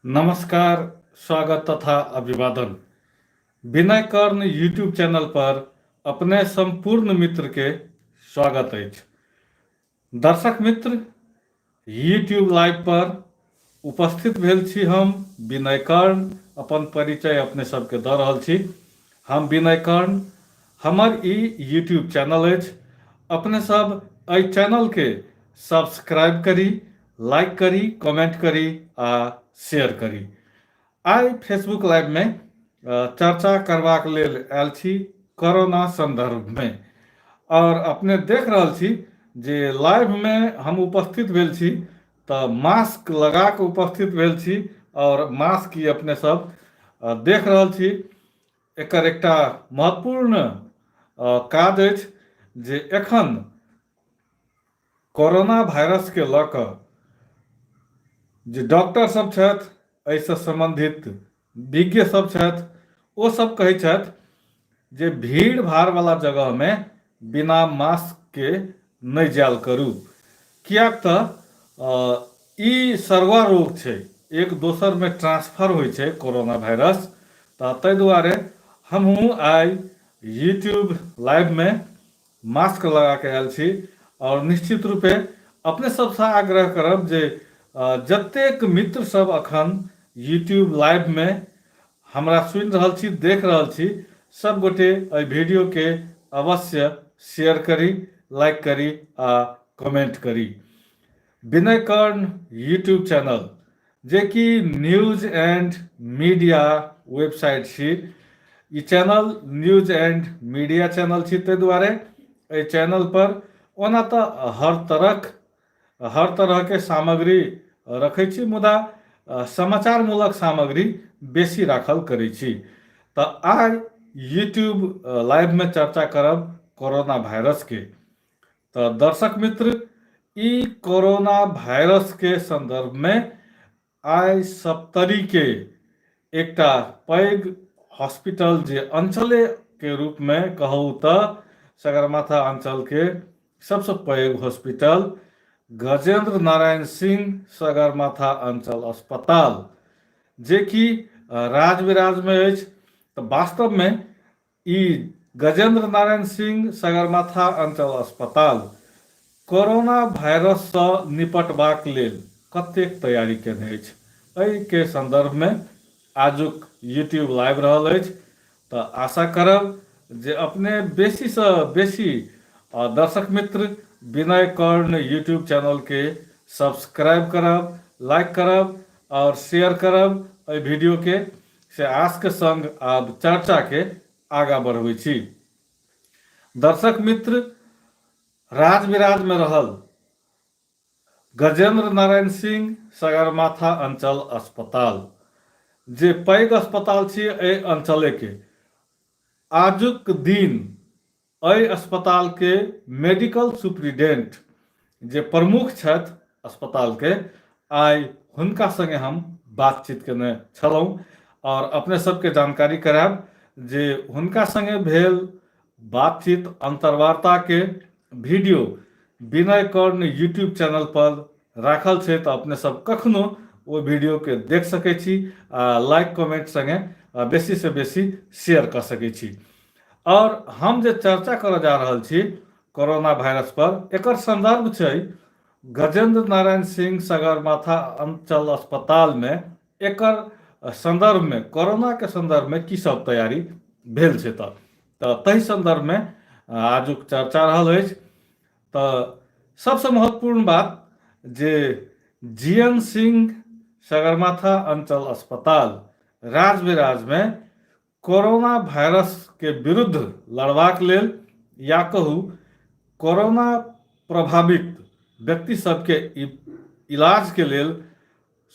नमस्कार, स्वागत तथा अभिवादन। विनय कर्ण यूट्यूब चैनल पर अपने सम्पूर्ण मित्र के स्वागत अछि। दर्शक मित्र, यूट्यूब लाइव पर उपस्थित भेल छी हम विनय कर्ण, अपन परिचय अपने सबके दऽ रहल छी। हम विनय कर्ण, हमर ई यूट्यूब चैनल अछि। अपने सब एहि चैनल के सब्सक्राइब करी, लाइक करी, कमेंट करी आ शेयर करी। आइ फेसबुक लाइव में चर्चा करबाक लेल आयल छी कोरोना संदर्भ में, और अपने देख रहल छी जे लाइव में हम उपस्थित भेल छी तऽ मास्क लगा कऽ उपस्थित भेल छी, और मास्क ई अपने सब देख रहल छी। एकर एकटा महत्वपूर्ण काज अछि जे एखन कोरोना वायरसके लऽ कऽ जे डॉक्टर सब छथि, एहिसँ सम्बन्धित विज्ञ सब छथि, ओ सब कहै छथि जे भीड़ भाड़वला जगहमे बिना मास्कके नहि जायल करू, किएक तऽ ई सरवा रोग छै, एक दोसरमे ट्रांसफर होइ छै कोरोना वायरस। तऽ ताहि दुआरे हमहूँ आइ यूट्यूब लाइवमे मास्क लगा कऽ आयल छी, आओर निश्चित रूपे अपने सबसँ आग्रह करब जे जतेक मित्र सब अखन यूट्यूब लाइवमे हमरा सुनि रहल छी, देख रहल छी, सब गोटे एहि वीडियोके अवश्य शेयर करी, लाइक करी आ कमेंट करी। विनय कर्ण यूट्यूब चैनल जे कि न्यूज एंड मीडिया वेबसाइट छी, ई channel news and media channel छी, ताहि दुआरे एहि चैनल पर ओना तऽ हर तरहके सामग्री रखै छी, मुदा समाचारमूलक सामग्री बेसी राखल करै छी। तऽ आइ यूट्यूब लाइवमे चर्चा करब कोरोना वायरसके। तऽ दर्शक मित्र, ई कोरोना वायरसके सन्दर्भमे आइ सप्तरीके एकटा पैघ हॉस्पिटल जे अञ्चलेके रूपमे कहू तऽ सगरमाथा अञ्चलके सबसँ पैघ हॉस्पिटल गजेन्द्र नारायण सिंह सगरमाथा अञ्चल अस्पताल जेकि राजविराजमे अछि। तऽ वास्तवमे ई गजेन्द्र नारायण सिंह सगरमाथा अञ्चल अस्पताल कोरोना वायरससँ निपटबाक लेल कतेक तैयारी केने अछि, एहिके सन्दर्भमे आजुक यूट्यूब लाइव रहल अछि। तऽ आशा करब जे अपने बेसीसँ बेसी दर्शक मित्र विनय कर्ण यूट्यूब चैनलके सब्सक्राइब करब, लाइक करब आओर शेयर करब एहि वीडियोके, से आशके संग आब चर्चाके आगाँ बढ़बै छी। दर्शक मित्र, राजविराजमे रहल गजेन्द्र नारायण सिंह सगरमाथा अञ्चल अस्पताल जे पैघ अस्पताल छी एहि अञ्चलेके, आजुक दिन एहि अस्पतालके मेडिकल सुप्रिटेंडेंट जे प्रमुख छथि अस्पतालके, आइ हुनका संगे हम बातचीत केने छलहुँ, आओर अपने सबके जानकारी करायब जे हुनका संगे भेल बातचीत अन्तर्वार्ताके वीडियो विनय कर्ण यूट्यूब चैनल पर राखल छै, तऽ अपने सब कखनो ओ वीडियोके देख सकै छी आ लाइक कमेंट संगे बेसीसँ बेसी शेयर कऽ सकै छी। आओर हम जे चर्चा करऽ जा रहल छी कोरोना वायरस पर, एकर संदर्भ छै गजेंद्र नारायण सिंह सगरमाथा अंचल अस्पताल में एकर संदर्भ में कोरोना के संदर्भ में की सब तैयारी भेल छै। तऽ ताहि संदर्भ में आजुक चर्चा रहल अछि। तऽ सबसँ महत्वपूर्ण बात जे जी एन सिंह सगरमाथा अंचल अस्पताल राजविराज में कोरोना वायरस के विरुद्ध लड़बाक लेल या कहू कोरोना प्रभावित व्यक्ति सबके इलाज के लेल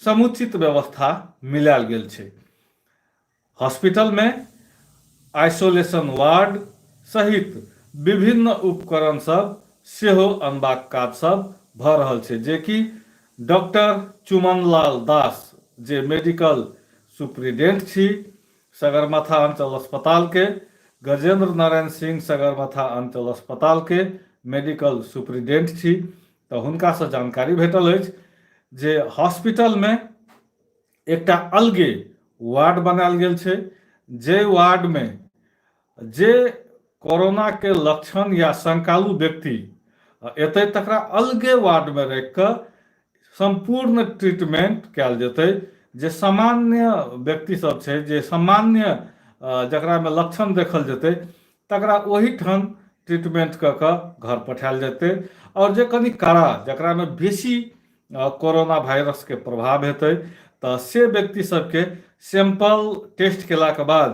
समुचित व्यवस्था मिलायल गेल छै। हॉस्पिटल में आइसोलेशन वार्ड सहित विभिन्न उपकरण सब सेहो अनबाक काज सब भऽ रहल छै, जेकि डॉक्टर चुमनलाल दास जे मेडिकल सुप्रिटेंडेंट छी सगरमाथा अंचल अस्पताल के, गजेंद्र नारायण सिंह सगरमाथा अंचल अस्पताल के मेडिकल सुप्रिटेंडेंट छी, तऽ हुनकासँ जानकारी भेटल अछि जे हॉस्पिटलमे एकटा अलगे वार्ड बनायल गेल छै, जाहि वार्डमे जे कोरोनाके लक्षण या शंकालु व्यक्ति एतै तकरा अलगे वार्डमे राखि कऽ सम्पूर्ण ट्रीटमेंट कयल जेतै। जे सामान्य व्यक्ति सब छै, जे सामान्य जकरामे लक्षण देखल जेतै तकरा ओहिठाम ट्रीटमेंट कऽ कऽ घर पठायल जेतै, आओर जे कनि कड़ा जकरामे बेसी कोरोना वायरसके प्रभाव हेतै तऽ से व्यक्ति सबके सैंपल टेस्ट केलाके बाद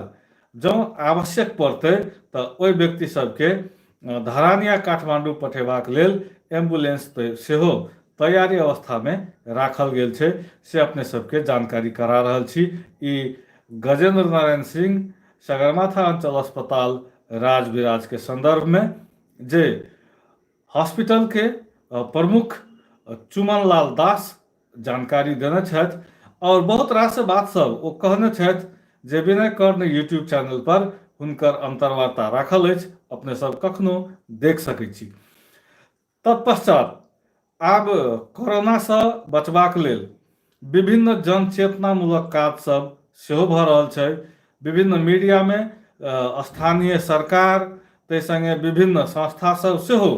जँ आवश्यक पड़तै तऽ ओहि व्यक्ति सबके धरान या काठमाण्डू पठेबाक लेल एम्बुलेंस सेहो तैयारी अवस्थामे राखल गेल छै, से अपने सबके जानकारी करा रहल छी। ई गजेन्द्र नारायण सिंह सगरमाथा अंचल अस्पताल राजविराजके सन्दर्भमे जे हॉस्पिटलके प्रमुख चुमन लाल दास जानकारी देने छथि आओर बहुत रास बात सब ओ कहने छथि जे विनय कर्ण यूट्यूब चैनल पर हुनकर अंतर्वार्ता राखल अछि, अपने सब कखनो देख सकै छी। तत्पश्चात आब कोरोनासँ बचबाक लेल विभिन्न जनचेतनामूलक काज सब सेहो भऽ रहल छै। विभिन्न मीडियामे स्थानीय सरकार ताहि सङ्गे विभिन्न संस्था सब सेहो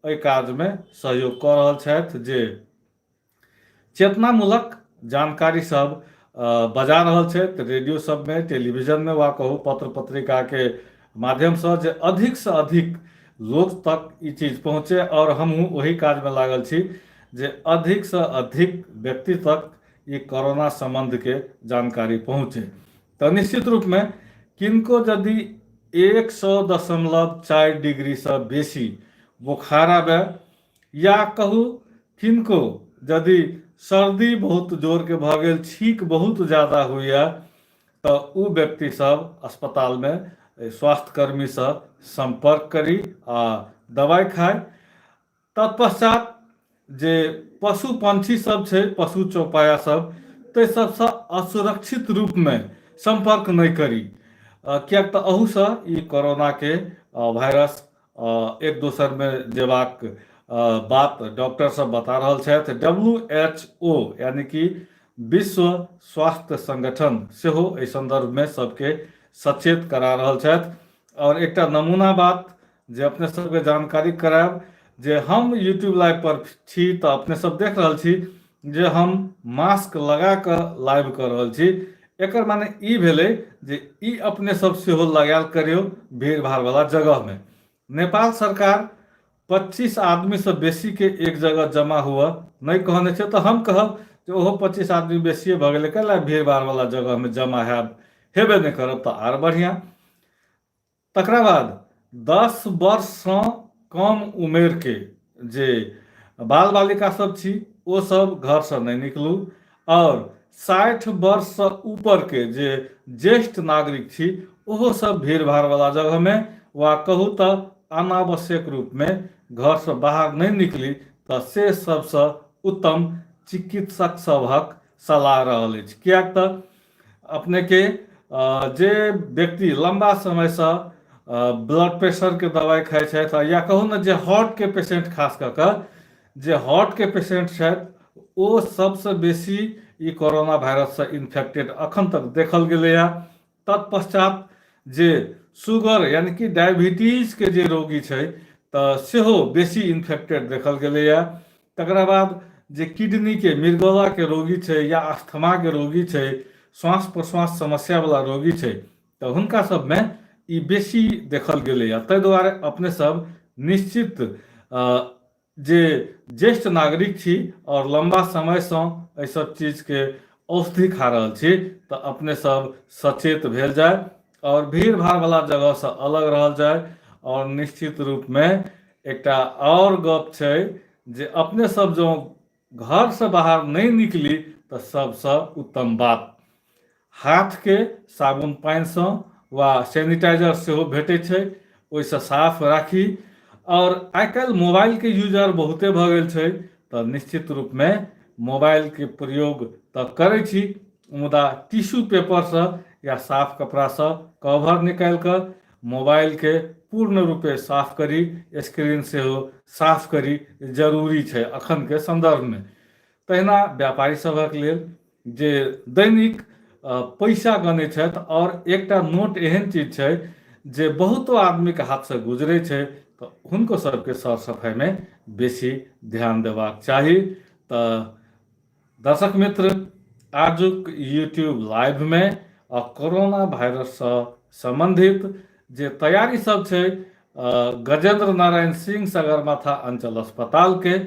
एहि काजमे सहयोग कऽ रहल छथि जे चेतनामूलक जानकारी सब बजा रहल छथि रेडियो सबमे, टेलीविजनमे वा कहू पत्र पत्रिकाके माध्यमसँ, जे अधिकसँ अधिक लोक तक ई चीज पहुँचे। आओर हमहूँ ओही काजमे लागल छी जे अधिकसँ अधिक व्यक्ति तक ई कोरोना सम्बन्धके जानकारी पहुँचे। तऽ निश्चित रूपमे किनको यदि 100.4 डिग्रीसँ बेसी बोखार आबय या कहू किनको यदि सर्दी बहुत जोरके भऽ गेल, छींक बहुत ज्यादा होइए, तऽ ओ व्यक्ति सब अस्पतालमे स्वास्थ्यकर्मीसँ सम्पर्क करी आ दबाइ खाइ। तत्पश्चात जे पशु पंछी सब छै, पशु चौपाया सब, ताहि सबसँ असुरक्षित रूपमे सम्पर्क नहि करी, किएक तऽ अहूसँ ई कोरोनाके वायरस एक दोसरमे जेबाक बात डॉक्टर सब बता रहल छथि। डब्ल्यू एच ओ यानी कि विश्व स्वास्थ्य संगठन सेहो एहि सन्दर्भमे सबके सचेत करा रहल छथि। आओर एकटा नमूना बात जे अपने सबके जानकारी करायब जे हम यूट्यूब लाइव पर छी तऽ अपने सब देख रहल छी जे हम मास्क लगा कऽ लाइव कऽ रहल छी। एकर माने ई भेलै जे ई अपने सब सेहो लगायल करियौ भीड़ भाड़वला जगहमे। नेपाल सरकार 25 आदमीसँ बेसीके एक जगह जमा हुअ नहि कहने छै, तऽ हम कहब जे ओहो 25 आदमी बेसिए भऽ गेलै, कैला भीड़ भाड़वला जगहमे जमा हैब, हेबे नहि करब तऽ आर बढ़िआँ। तकरा बाद 10 वर्षसँ कम उमेरके जे बाल बालिका सब छी ओ सब घरसँ नहि निकलू, आओर 60 वर्षसँ ऊपरके जे ज्येष्ठ नागरिक छी ओहो सब भीड़ भाड़वला जगहमे वा कहू तऽ अनावश्यक रूपमे घरसँ बाहर नहि निकली, तऽ से सबसँ उत्तम चिकित्सक सभक सलाह रहल अछि। किएक तऽ अपनेके जे व्यक्ति लम्बा समयसँ ब्लड प्रेशरके दबाइ खाइ छथि या कहू ने जे हार्टके पेशेंट, खास कऽ कऽ जे हार्टके पेशेंट छथि ओ सबसँ बेसी ई कोरोना वायरससँ इन्फेक्टेड अखन तक देखल गेलैए। तत्पश्चात जे शुगर यानि कि डायबिटीजके जे रोगी छै तऽ सेहो बेसी इन्फेक्टेड देखल गेलैए। तकरा बाद जे किडनीके मृगौलाके रोगी छै या अस्थमाके रोगी छै, श्वास प्रश्वास समस्यावला रोगी छै, तऽ हुनका सबमे ई बेसी देखल गेलैए। ताहि दुआरे अपने सब निश्चित जे ज्येष्ठ नागरिक छी आओर लम्बा समयसँ एहि सब चीजके औषधि खा रहल छी तऽ अपने सब सचेत भेल जाय आओर भीड़ भाड़वला जगहसँ अलग रहल जाय। आओर निश्चित रूपमे एकटा आओर गप छै जे अपने सब जँ घरसँ बाहर नहि निकली तऽ सबसँ उत्तम बात। हाथके साबुन पानिसँ वा सैनिटाइजर सेहो भेटै छै, ओहिसँ साफ राखी। आओर आइ काल्हि मोबाइलके यूजर बहुते भऽ गेल छै तऽ निश्चित रूपमे मोबाइलके प्रयोग तऽ करै छी, मुदा टिश्यू पेपरसँ या साफ कपड़ासँ कवर निकालि कऽ मोबाइलके पूर्ण रूपे साफ करी, स्क्रीन सेहो साफ करी, जरूरी छै अखनके सन्दर्भमे। तहिना व्यापारी सभक लेल जे दैनिक पैसा गनै छथि आओर एकटा नोट एहन चीज छै जे बहुतो आदमीके हाथसँ गुजरै छै तऽ हुनको सबके सर सफाइमे बेसी ध्यान देबाक चाही। तऽ दर्शक मित्र, आजुक यूट्यूब लाइवमे कोरोना वायरससँ सम्बन्धित जे तैयारी सब छै गजेन्द्र नारायण सिंह सगरमाथा अंचल अस्पतालके,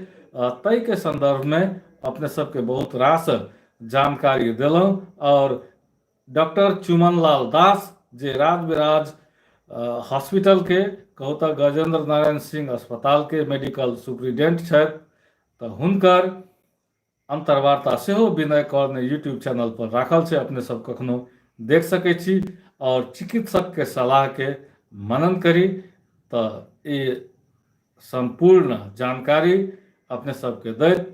ताहिके सन्दर्भमे अपने सबके बहुत रास जानकारी देलहुँ। आओर डॉक्टर चुमनलाल दास जे राजविराज हॉस्पिटलके, कहू तऽ गजेन्द्र नारायण सिंह अस्पतालके मेडिकल सुप्रिटेंडेंट छथि, तऽ हुनकर अन्तर्वार्ता सेहो विनय कर्ण यूट्यूब चैनल पर राखल छै, अपने सब कखनो देख सकै छी आओर चिकित्सकके सलाहके मनन करी। तऽ ई सम्पूर्ण जानकारी अपने सबके दैत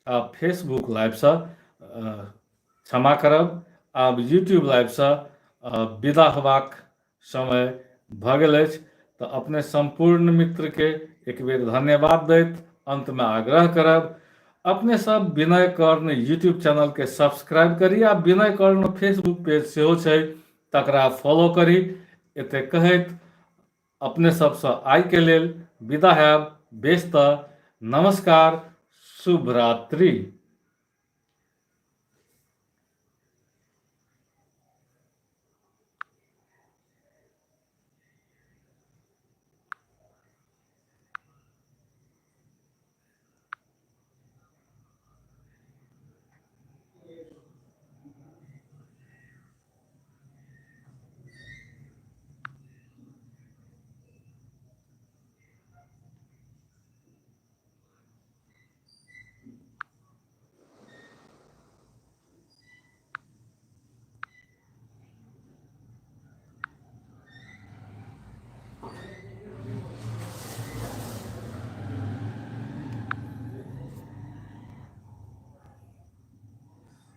आ फेसबुक लाइवसँ क्षमा करब, आब यूट्यूब लाइवसँ विदा होबाक समय भऽ गेल अछि। तऽ अपने सम्पूर्ण मित्रके एक बेर धन्यवाद दैत अन्तमे आग्रह करब, अपने सब विनय कर्ण यूट्यूब चैनलके सब्सक्राइब करी आ विनय कर्ण फेसबुक पेज सेहो छै, तकरा फॉलो करी। एते कहैत अपने सबसँ आइके लेल विदा हैब। बेस, तऽ नमस्कार, शुभ रात्रि।